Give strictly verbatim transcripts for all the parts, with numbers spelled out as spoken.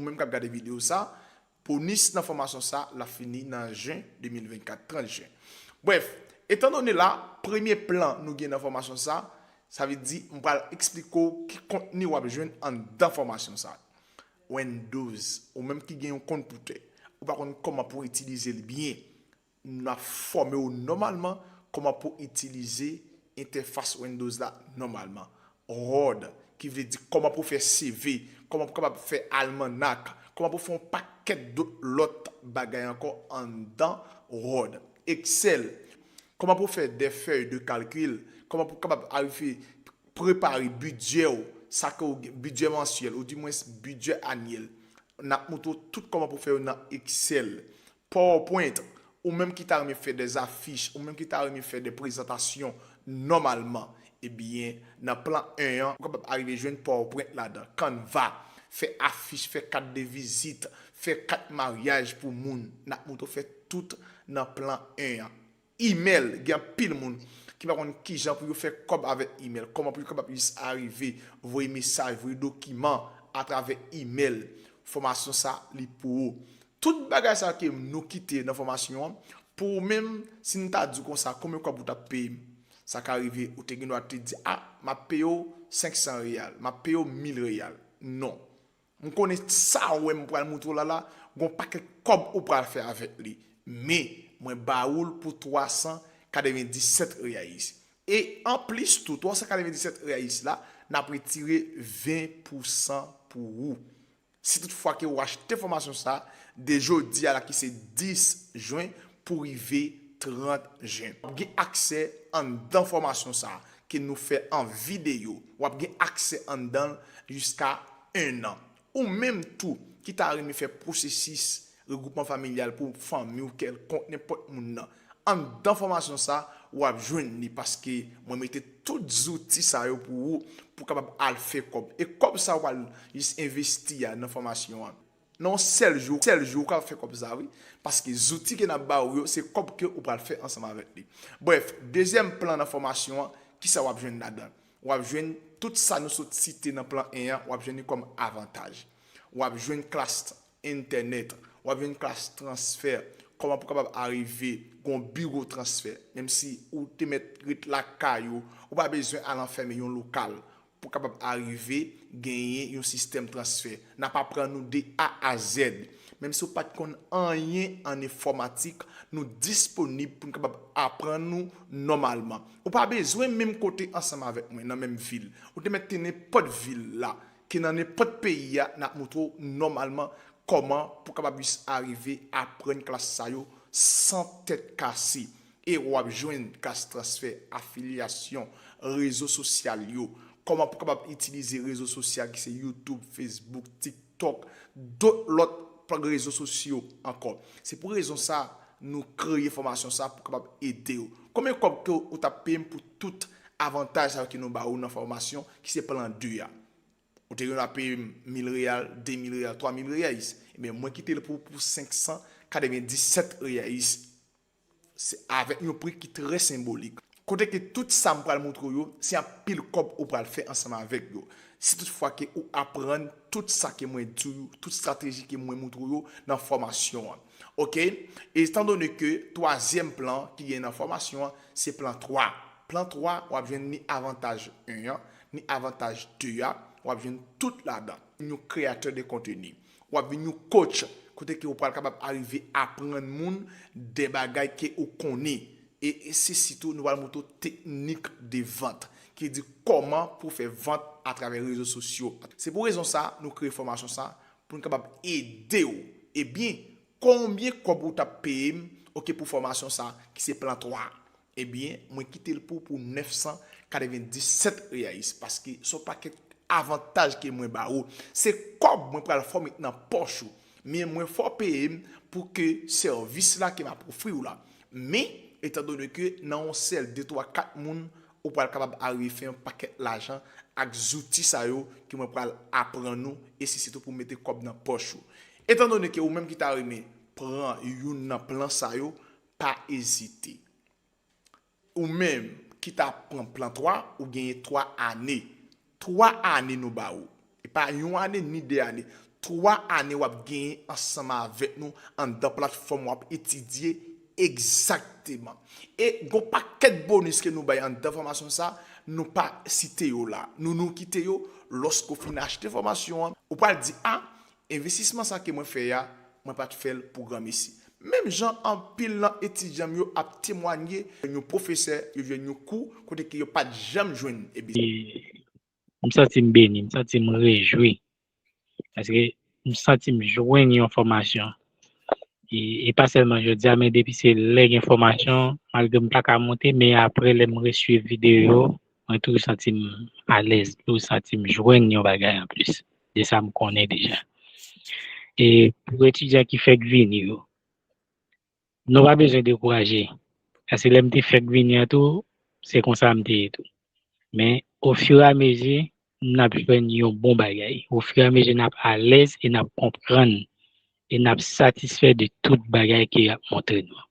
Ou menm k ap gade videyo sa, bonis nan fòmasyon sa, l ap fini nan jen de mil vennkat, trant jen. Brèf, etandone la, premye plan nou gen nan fòmasyon sa, sa vle di, m pral eksplike w ki kontni w ap jwenn anndan fòmasyon sa. Windows, ou menm ki gen yon kont pou tè, ou pa konn kòman pou itilize l byen, n ap fòme w nòmalman kòman pou itilize entèfas Windows la nòmalman. Word, ki vle di kòman pou fè C V, kòman pou kapab fè almanak, kòman pou fè yon pakèt dòt lòt bagay ankò anndan Word. Excel, kòman pou fè des feuilles de calcul, kòman pou kapab arive prepare bidjè w, sa ke w gen, bidjè mansyèl, ou dimwens bidjè anyèl. N ap montre w tout kòman pou fè yo nan Excel. PowerPoint, ou menm ki ta renmen fè des affiches, ou menm ki ta renmen fè des prezantasyon nòmalman, ebyen, nan plan en an, ou kapab arive jwenn PowerPoint ladan. Canva, fè afich, fè kat de vizit, fè kat maryaj pou moun. N ap montre w fè tout nan plan en an. Email, gen anpil moun ki pa konn kijan pou yo fè kòb avèk email, kòman pou yo kapab jis arive voye mesaj, voye dokiman atravè email. Fòmasyon sa, li pou ou. Tout bagay sa ke nou kite nan fòmasyon an, pou ou menm, si m ta di w konsa, konbyen kòb ou t ap peye m? Sa ka rive, ou te gen dwa te di, a, m ap peye w senk san reyal, m ap peye w mil reyal. Non. M konnen sa w wè m pral montre w la la, gon pakèt kòb ou pral fè avèk li. Men, mwen ba ou l pou twa san katrevenndisèt reyais. E anplis tou, twa san katrevenndisèt reyais la, n ap retire ven pousan pou ou. Si toutfwa ke ou achte fòmasyon sa, de jodi a la ki se dis jen pou rive trant jen. W ap gen aksè anndan fòmasyon sa ke nou fè an videyo. W ap gen aksè anndan l jiska en an. Ou menm tou ki ta renmen fè pwosesis regwoupman familyal pou fanmi w kèlkonk nenpòt moun nan. Anndan fòmasyon sa, w ap jwenn li paske mwen mete tout zouti sa yo pou ou, pou w kapab al fè kòb. E kòb sa w pral jis envesti a nan fòmasyon an. Nan yon sèl jou, sèl jou ou ka fè kòb sa wi. Paske zouti ke n ap ba ou yo, se kòb ke ou pral fè ansanm avèk li. Brèf, dezyèm plan nan fòmasyon an, kisa w ap jwenn ladan l? W ap jwenn tout sa nou sot site nan plan en an, w ap jwenn li kòm avantaj. W ap jwenn klas entènèt, w ap jwenn klas transfè, kòman pou kapab arive gon biwo transfè. Menm si ou te mèt ret lakay ou, ou pa bezwen al anfème yon lokal pou kapab arive genyen yon sistèm transfè. N ap aprann ou de A a Z. Menm si w pa t konn anyen an enfòmatik, nou disponib pou n kapab aprann ou nòmalman. Ou pa bezwen menm kote ansanm avèk mwen, nan menm vil. Ou te mèt te nenpòt vil la, ke nan nenpòt peyi a, n ap montre w nòmalman kòman pou kapab jis arive aprann klas sa yo san tèt kase. E w ap jwenn klas transfè, afilyasyon, rezo sosyal yo, kòman pou kapab itilize rezo sosyal ki se YouTube, Facebook, TikTok, dòt lòt rezo sosyo ankò. Se pou rezon sa nou kreye fòmasyon sa pou kapab ede w. Konbyen kòb ke ou t ap peye m pou tout avantaj sa yo ke nou ba ou nan fòmasyon ki se plan de a? Ou te gen dwa peye m mil reyal, de mil reyal, twa mil reyais. Ebyen, mwen kite l pou, pou senk san katrevenndisèt reyais. Se avèk yon pri ki trè senbolik. Kote ke tout sa m pral montre w yo, se anpil kòb ou pral fè ansanm avèk yo. Si toutfwa ke ou aprann tout sa ke mwen di w yo, tout estrateji ke mwen montre w yo nan fòmasyon an. Oke? Etandone ke twazyèm plan ki gen nan fòmasyon an, se plan twa. Plan twa, w ap jwenn ni avantaj en an, ni avantaj de a, w ap jwenn tout ladan. Yon kreyatè de konteni. W ap vin yon coach, kote ke ou pral kapab arive aprann moun de bagay ke ou konnen. E, e se sitou nou pral montre w teknik de vant, ki di kòman pou fè vant atravè rezo sosyo. Se pou rezon sa, nou kreye fòmasyon sa, pou n kapab ede w. Ebyen, konbyen kòb ou t ap peye m, oke, pou fòmasyon sa, ki se plan twa? Ebyen, mwen kite l pou, pou nèf san katrevenndisèt reyais, paske se yon pakèt avantaj ke mwen ba ou. Se kòb mwen pral fè w met nan pòch ou. Men mwen fè w peye m pou ke sèvis la ke m ap ofri w la. Men, etandone ke nan yon sèl, de, twa, kat moun, ou pral kapab arive fè yon pakèt lajan ak zouti sa yo ke mwen pral aprann ou, e se sitou pou mete kòb nan pòch ou. Etandone ke ou menm ki ta renmen pran youn nan plan sa yo, pa ezite. Ou menm ki ta pran plan twa, ou genyen twa ane. Twa ane nou ba ou. E pa yon ane ni de ane. twa ane w ap genyen ansanm avèk nou anndan platfòm w ap etidye egzakteman. E gon pakèt bonis ke nou bay anndan fòmasyon sa, nou pa site yo la. Nou, nou kite yo lòske w fin achte fòmasyon an. Ou pral di, a, envestisman sa ke mwen fè a, mwen pa t fè l pou granmesi. Menm jan anpil nan etidyan m yo ap temwanye, yon pwofesè, yo jwenn yon kou kote ke yo pa t janm jwenn. Ebyen, m santi m beni, m santi m rejwi. Paske m santi m jwenn yon fòmasyon. E, e pa sèlman jodi a, men depi se lè gen fòmasyon, malgre m pa ka monte, men apre lè m reswiv videyo yo, mwen toujou santi m alèz, toujou santi m jwenn yon bagay anplis de sa m konnen deja. E pou etidyan ki fèk vini yo, nou pa bezwen dekouraje. Paske lè m te fèk vini an tou, se konsa m te ye tou. Men, ofiramezi, n ap jwenn yon bon bagay. Ofiramezi, n ap alèz e n ap konprann. E n ap satisfè de tout bagay ke y ap montre nou.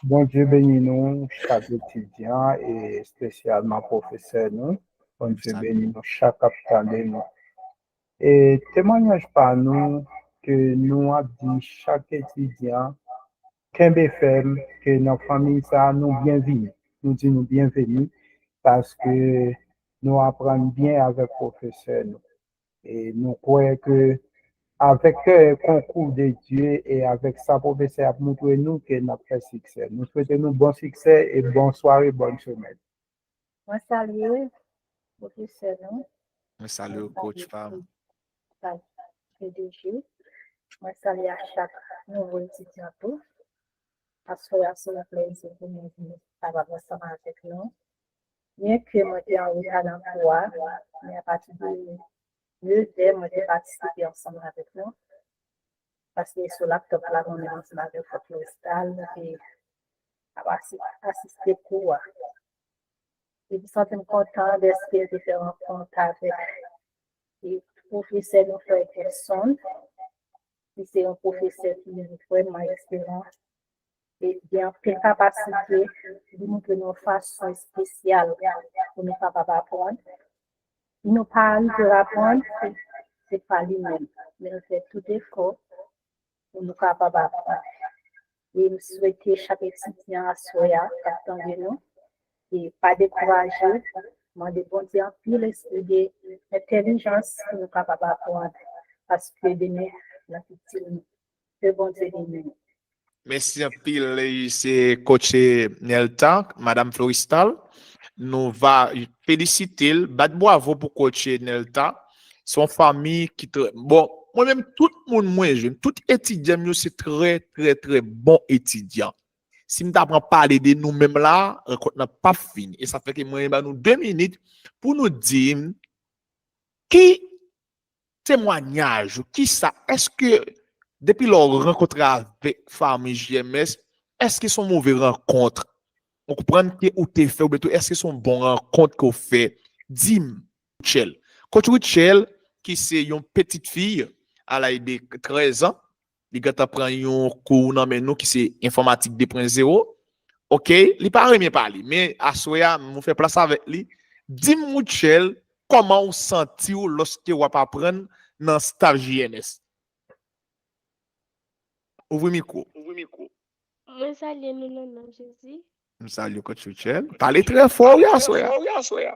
Bondye beni nou, chak etidyan, e espesyalman pwofesè nou. Bondye beni nou chak k ap tande nou. E temwanyaj pa nou ke nou ap di chak etidyan, kenbe fèm, ke nan fanmi sa a nou byenvini. Nou di nou byenvini paske nou aprann byen avèk pwofesè nou. E nou kwè ke avèk konkou de Dye e avèk sa pwofesè ap moutre nou ke n ap fè siksè. Nou swete nou bon siksè e bon sware, bòn semèn. Mwen salye pwofesè nou. Mwen salye w, coach pa m. P D G. Mwen salye a chak nouvo etidyan tou. Aswè a se yon plezi pou mwen vin kapab ansanm avèk nou. Byenke mwen te an reta nan kou a, men apati de nèv è mwen te patisipe ansanm avèk nou. Paske sou laptòp la mwen menm ansanm avèk Fòk Florestal, nou te ap asi- asiste kou a. E m santi m kontan dèske m te fè rankont avèk e pwofesè nou frè Gerson, ki se yon pwofesè ki vrèman ekspelan. E gen anpil kapasite, li montre nou yon fason espesyal pou nou kapab aprann. Si nou pa rive aprann, se pa li menm, men nou fè tout efò pou nou kapab aprann. E m swete chak etidyan aswè a k ap tande nou, e pa dekouraje, mande Bondye anpil espri de entèlijans pou nou kapab aprann, paske demen l ap itil nou. Ke Bondye beni nou. Mèsi anpil, se coach Nelta, Madam Florestal. Nou va felisite l, bat bwavo pou coach Nelta. Se yon fanmi ki trè bon. Mwen menm, tout moun mwen jwenn, tout etidyan m yo se trè, trè, trè bon etidyan. Si m ta pran pale de nou menm la, rankont lan p ap fini. E sa fè ke mwen ba nou de minit pou nou di m ki temwanyaj ou, kisa, èske depi lè w rankontre avèk fanmi J M S, èske se yon move rankont ou konprann ke ou te fè, oubyen tou èske se yon bon rankont ke w fè? Di m, Rutshelle. Coach Rutshelle, ki se yon pitit fi a laj de trèz an, li gentan pran yon kou nan men nou ki se enfòmatik de pwen zewo. Oke, li pa renmen pale, men aswè a, nou fè plas avèk li. Di m, Rutshelle, kòman w santi w lòske w ap aprann nan staf J M S? Ouvri mikwo. Mwen salye nou nan non Jezi. M salye w, coach Rutshelle. Pale trè fò, wi, aswè a.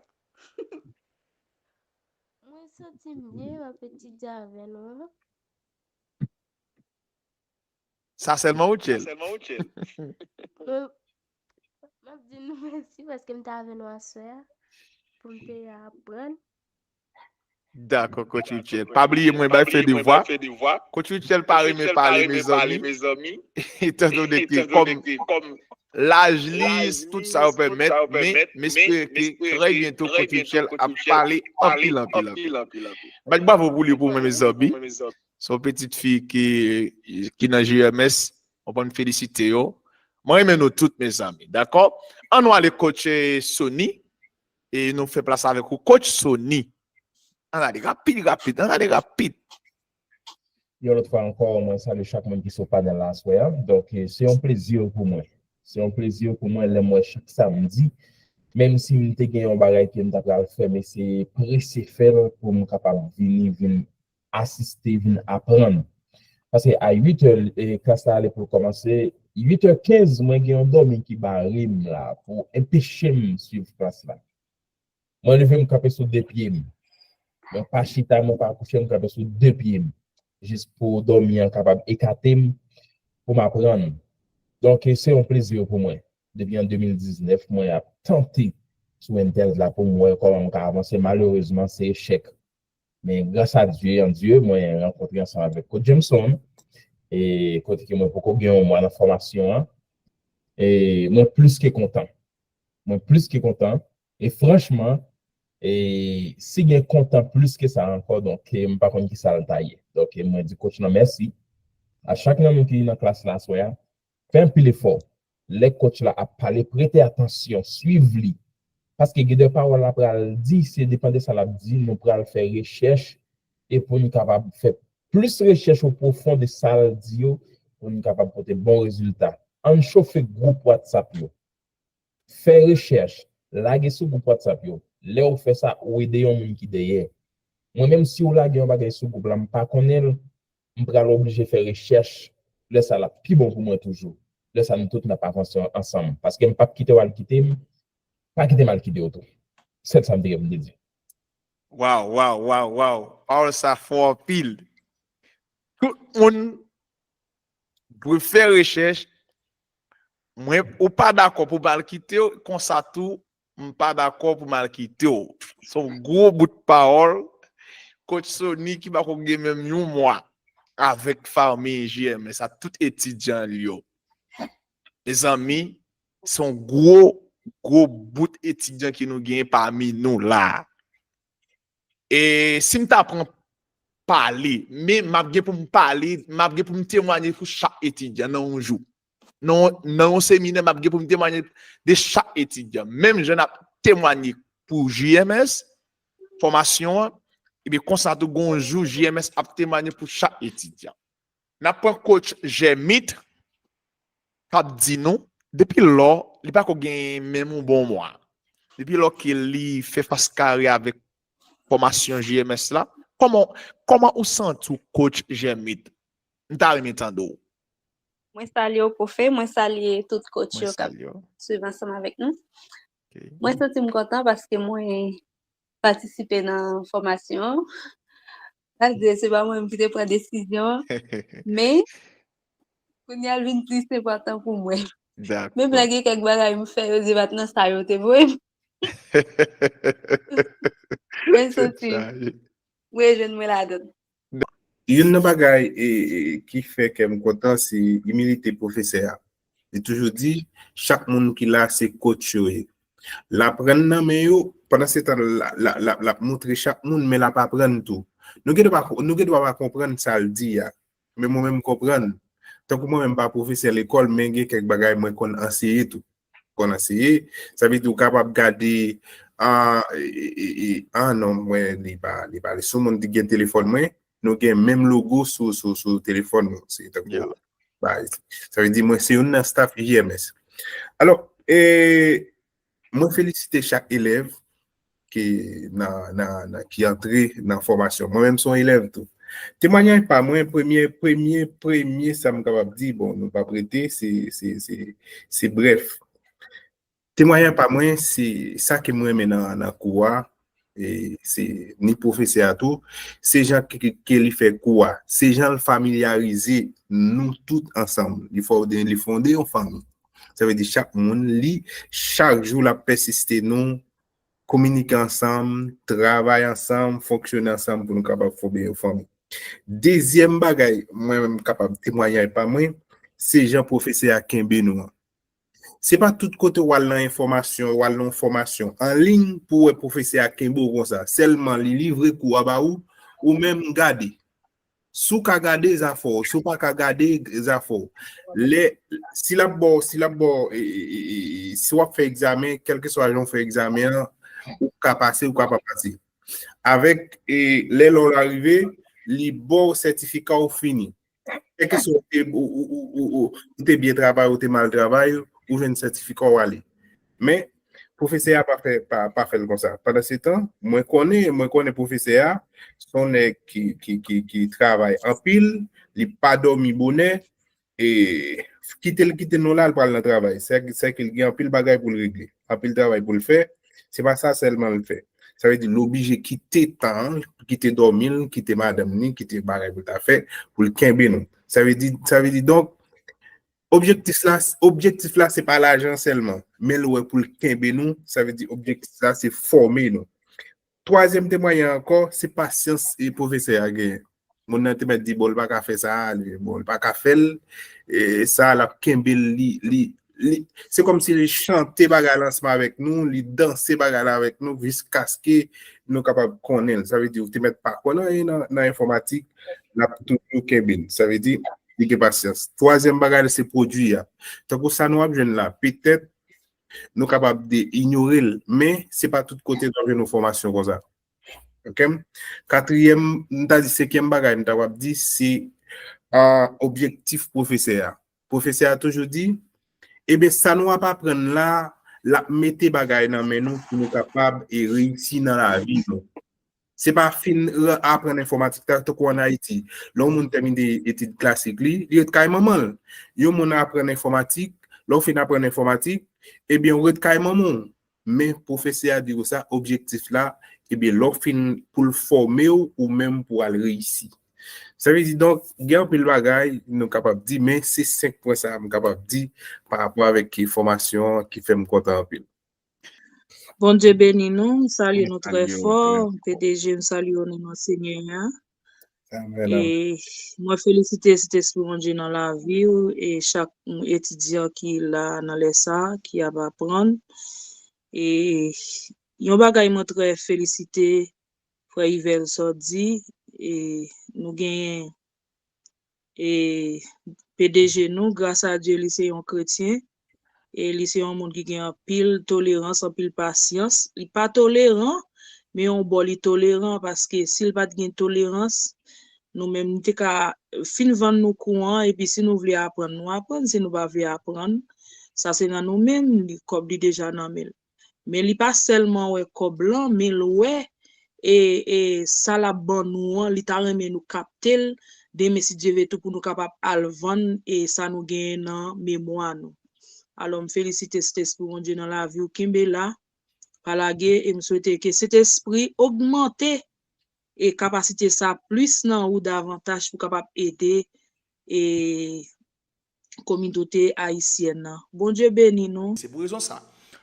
Mwen santi m byen, m ap etidye avè nou an. Sa sèlman, Rutshelle? Mwen, m ap di nou mèsi paske m te avè nou aswè a pou m te aprann. Dakò, coach Rutshelle. Pa bliye mwen bay fè devwa. Coach Rutshelle pa renmen pale, mezanmi. Etan done ke kòm laj li, tout sa yo pèmèt, men m espere ke trè byento coach Rutshelle ap pale anpil, anpil, anpil. Bat bwavo pou li pou mwen, mezanmi. Se yon pitit fi ki, ki nan J M S. Mwen konn felisite yo. Mwen renmen nou tout, mezanmi. Dakò? An nou ale coach, eh, Sony. E nou fè plas avèk ou, coach Sony. Ann ale rapid, rapid, ann ale rapid. Yon lòt fwa ankò, mwen salye chak moun ki sou panèl la aswè a. Donk, eh, se yon plezi pou mwen. Se yon plezi pou mwen lè m wè chak samdi, menm si m te gen yon bagay ke m ta pral fè, m eseye prese fè l pou m kapab vini, vin asiste, vin aprann. Paske a uit è, e, klas la ale pou l kòmanse. Uit è kenz, mwen gen yon dòmi ki bare m la pou enpeche m swiv klas la. Mwen leve, m kanpe sou de pye m. Mwen pa chita, mwen pa kouche, m kanpe sou de pye m. Jis pou dòmi an kapab ekate m, pou m aprann. Donk, se yon plezi pou mwen. Depi an de mil diznèf, mwen ap tante sou Intel la pou m wè kòman m ka avanse. Malerezman, se echèk. Men gras a Dye, an Dye, mwen rankontre ansanm avèk Coach Jameson, e kote ke mwen poko gen yon mwa nan fòmasyon an. E mwen plis ke kontan. Mwen plis ke kontan. E franchman, e si gen kontan plis ke sa ankò, donk, e m pa konn ki sa l ta ye. Donk, e mwen di coach lan mèsi. A chak nan nou ki nan klas la aswè a, fè anpil efò. Lè coach la ap pale, prete atansyon, swiv li. Paske gen de pawòl la pral di, se depann de sa l ap di, nou pral fè rechèch e pou nou kapab fè plis rechèch o pwofon de sa l di yo, pou nou kapab pote bon rezilta. Ann chofe gwoup WhatsApp yo. Fè rechèch, lage sou gwoup WhatsApp yo. Lè w fè sa, ou ede yon moun ki dèyè. Mwen menm, si w lage yon bagay sou gwoup la, m pa konnen l, m pral oblije fè rechèch. Lè sa l ap pi bon pou mwen toujou. Lè sa nou tout n ap avanse ansanm. Paske m p ap kite w al kite m, pa kite m al kite w tou. Sèl sa m te gen pou m te di. Waw, waw, waw, waw. Pawòl sa fò anpil. Tout moun dwe fè rechèch. Mwen, ou pa dakò pou m al kite w, konsa tou, m pa dakò pou m al kite w. Se yon gwo bout pawòl. Coach Sony ki pako gen menm yon mwa avèk fanmi J M S ak tout etidyan li yo. Mezanmi, se yon gwo, gwo bout etidyan ke nou genyen pami nou la. E si m ta pran pale, men m ap gen pou m pale, m ap gen pou m temwanye pou chak etidyan nan yon jou. Nan, nan yon seminè, m ap gen pou m temwanye de chak etidyan. Menm jan n ap temwanye pou J M S, fòmasyon an, ebyen konsa tou gon jou J M S ap temwanye pou chak etidyan. N ap pran coach Jèmit k ap di nou, depi lò, li pako gen menm yon bon mwa. Depi lò ke li fè fas kare avèk fòmasyon J M S la, kòman, kòman ou santi w coach Jèmit? M ta renmen tande w. Mwen salye w, pwofe. Mwen salye tout coach yo k ap swiv ansanm avèk nou. Mwen santi m kontan paske mwen patisipe nan fòmasyon an. Malgre se pa mwen menm ki te pran desizyon an, men kounye a l vin plis enpòtan pou mwen. Menm lè gen kèk bagay m fè, yo di e pa t nan sa yo te voye m. Mwen santi m rejwenn mwen ladan l. Youn nan bagay e, e, ki fè kè m kontan se imilite pwofesè a. Li toujou di, chak moun ki la se coach yo ye. L aprann nan men yo, pandansetan l, l, l, l ap montre chak moun, men l ap aprann tou. Nou gen dwa pa, nou gen dwa pa konprann sa l di a, men mwen menm m konprann. Tankou mwen menm m pa pwofesè lekòl, men gen kèk bagay mwen konn anseye tou. Konn anseye. Sa vle di ou kapab gade, ah, e, e, e, ah non, mwen, li pa, li pa, li sou moun ki gen telefòn mwen, nou gen menm logo sou, sou, sou telefòn nou. Se tankou, ba, sa vle di mwen se youn nan staff J M S. Alò, e, mwen felisite chak elèv ki nan, nan, nan, ki antre nan fòmasyon. Mwen menm se yon elèv tou. Temwanyaj pa mwen, premye, premye, premye sa m kapab di, bon, nou p ap rete, se, se, se, se brèf. Temwanyaj pa mwen, se sa ke mwen renmen nan, nan kou a, e se ni pwofesè a tou, se jan ke, ke, ke li fè kou a, se jan l familyarize nou tout ansanm. Li fè, li fonde yon fanmi. Sa vle di chak moun, li, chak jou l ap pèsiste nou, kominike ansanm, travay ansanm, fonksyone ansanm pou nou kapab fòme yon fanmi. Dezyèm bagay, mwen menm kapab temwanyaj pa mwen, se jan pwofesè a kenbe nou an. Se pa tout kote w al nan enfòmasyon, w al nan yon fòmasyon an liy pou w wè pwofesè a kenbe w konsa. Sèlman li livre kou a ba ou, ou menm gade. Si w ka gade, zafè w. Si w pa ka gade, zafè w. Lè, si l ap ba w, si l ap ba w, e, e, e, e, si w ap fè egzamen, kèlkeswa jan w fè egzamen an, ou ka pase, ou ka pa pase. Avèk, e, lè lè w la rive, li ba w sètifika w fini. Kèlkeswa ou te, ou, ou, ou, ou, ou, ou te byen travay, ou te mal travay, ou jwenn sètifika w ale. Men, Pwofesè a pa fè, pa, pa fè l konsa. Pandan se tan, mwen konnen, mwen konnen pwofesè a, se yon nèg ki, ki, ki, ki travay anpil, li pa dòmi bonè, e kite l kite nou la, l pral nan travay. Sè, sè ke l gen anpil bagay pou l regle, anpil travay pou l fè. Se pa sa sèlman l fè. Sa vle di, l oblije kite tan, kite dòmi l, kite madanm ni, kite bagay pou l ta fè, pou l kenbe nou. Sa vle di, sa vle di, donk, objektif la, objektif la, se pa lajan sèlman, men l wè pou l kenbe nou, sa vle di, objektif la, se fòme nou. Twazyèm temwayan ankò, se pasyans e pwofesè a genyen. Moun nan te mèt di, bon, l pa ka fè sa, li, bon, l pa ka fè l, e sa, l ap kenbe l, li, li, li, se kòmsi li chante bagay la ansanm avèk nou, li danse bagay la avèk nou, jiskaske nou kapab konnen l. Sa vle di, ou te mèt pa konn anyen nan, nan enfòmatik, l ap toujou kenbe l. Sa vle di, li gen pasyans. Twazyèm bagay la, se pwodui a. Tankou sa nou ap jwenn la, petèt, nou kapab de inyore l, men se pa tout kote n ap jwenn yon fòmasyon konsa. Ok? Katriyèm, m ta di senkyèm bagay m ta w ap di, se, ah, objektif pwofesè a. Pwofesè a toujou di, ebyen, sa nou ap aprann la, l ap mete bagay nan men nou pou nou kapab e reyisi nan lavi nou. Se pa fin ra-, aprann enfòmatik ta, tankou ann Ayiti. Lè yon moun tèmine etid klasik li, li ret kay manman l. Yon moun aprann enfòmatik, lè w fin aprann enfòmatik, ebyen, ou ret kay manman w. Men pwofesè a di w sa, objektif la, ebyen, lè w fin pou l fòme w, ou menm pou w al reyisi. Sa vle di, donk, gen anpil bagay nou kapab di, men se senk pwen sa a m kapab di pa rapò avèk fòmasyon an ki fè m kontan anpil. Bondye beni nou, m salye nou trè fò. P D G, m salye w nan non Senyè a. E mwen felisite Sentespri Bondye nan lavi w e chak etidyan ki la nan lè sa a, ki ap aprann. E yon bagay mwen trè felisite frè Yvel sa w di, e nou genyen e P D G nou, gras a Dye, li se yon kretyen, e li se yon moun ki gen anpil tolerans, anpil pasyans. Li pa toleran, men yon bò li toleran, paske si l pa t gen tolerans, nou menm, nou te ka fin vann nou kou an, epi si nou vle aprann, nou aprann, si nou pa vle aprann, sa se nan nou menm, li, kòb li deja nan men l. Men li pa sèlman wè kòb lan, men l wè e, e sa l ap ban nou an, li ta renmen nou kapte l, demen si Dye vle tou pou nou kapab al vann e sa nou genyen nan memwa nou. Alò, m felisite Sentespri Bondye nan lavi w, kenbe la, pa lage, e m swete ke Sentespri ogmante e kapasite sa plis nan ou davantaj pou kapab ede e kominote ayisyèn nan. Bondye beni nou. Se pou rezon sa,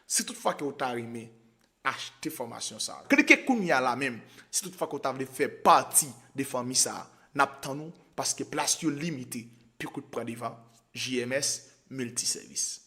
si tout fwa ke w ta renmen achte fòmasyon sa, klike kounye a la menm. Si tout fwa ke w ta vle fè pati de fanmi sa, n ap tann ou, paske plas yo limite. Pi kout pran devan. J M S Multiservice.